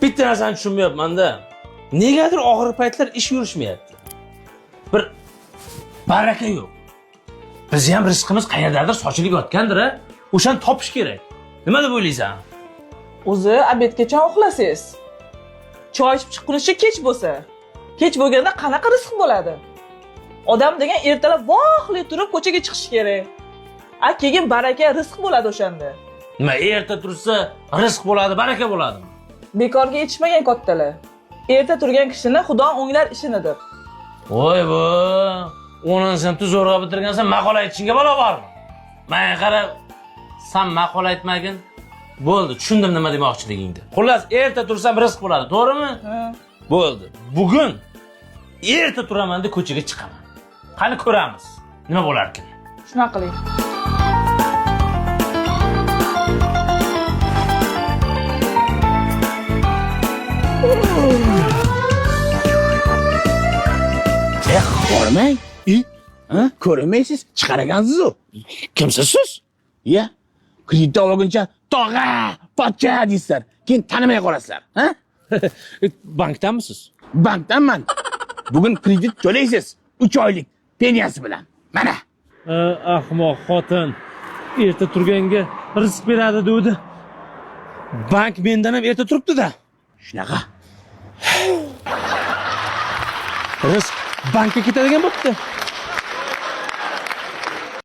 Bitta narsani tushunmayapman-da. Negadir oxirgi paytlar ish yurishmayapti. Bir baraka yo'q. Bizni ham rizqimiz qayerdadir sochilib yotgandir, a? O'shani topish kerak. Nima deb o'ylaysan? O'zi obedgacha uxlasangiz. Choy ichib chiqqunicha kech bo'lsa. Kech bo'lganda qanaqa rizq bo'ladi? Odam degan ertalab vohli turib ko'chaga chiqishi kerak. A keyin baraka rizq bo'ladi o'shanda. Nima erta tursa rizq bo'ladi, baraka bo'ladimi? Bekorga aytishmagan kattalar. Erta turgan kishini Xudo o'nglar ishini deb. Voy bu, 10 sinfni zo'rg'a bitirgansan, maqola aytishingga balo bormi? Menga qara, san maqola aytmagin. Bo'ldi, tushundim nima demoqchiligingni. Xullas, erta tursam rizq bo'ladi, to'g'rimi? Ha. Bo'ldi. Bugun erta turaman deb ko'chaga chiqaman. Qani ko'ramiz, nima bo'larkin. Shunaqa qiling. Eh, hormang. I? Ha? Ko'rinmaysiz, chiqaragansiz-u. Kimsiz siz? Ya, kredit olguncha tog'a, pochcha deysizlar. Keyin tanimay qolasizlar, ha? Bankdanmisiz? Bankdanman. Bugun kredit to'laysiz 3 oylik peniyasi bilan. Mana. Ahmoq xotin. Erta turganga rizq beradi degdi. Bank mendan ham erta turibdi-da. Shunaqa. Rizq bankka ketadigan bo'pti.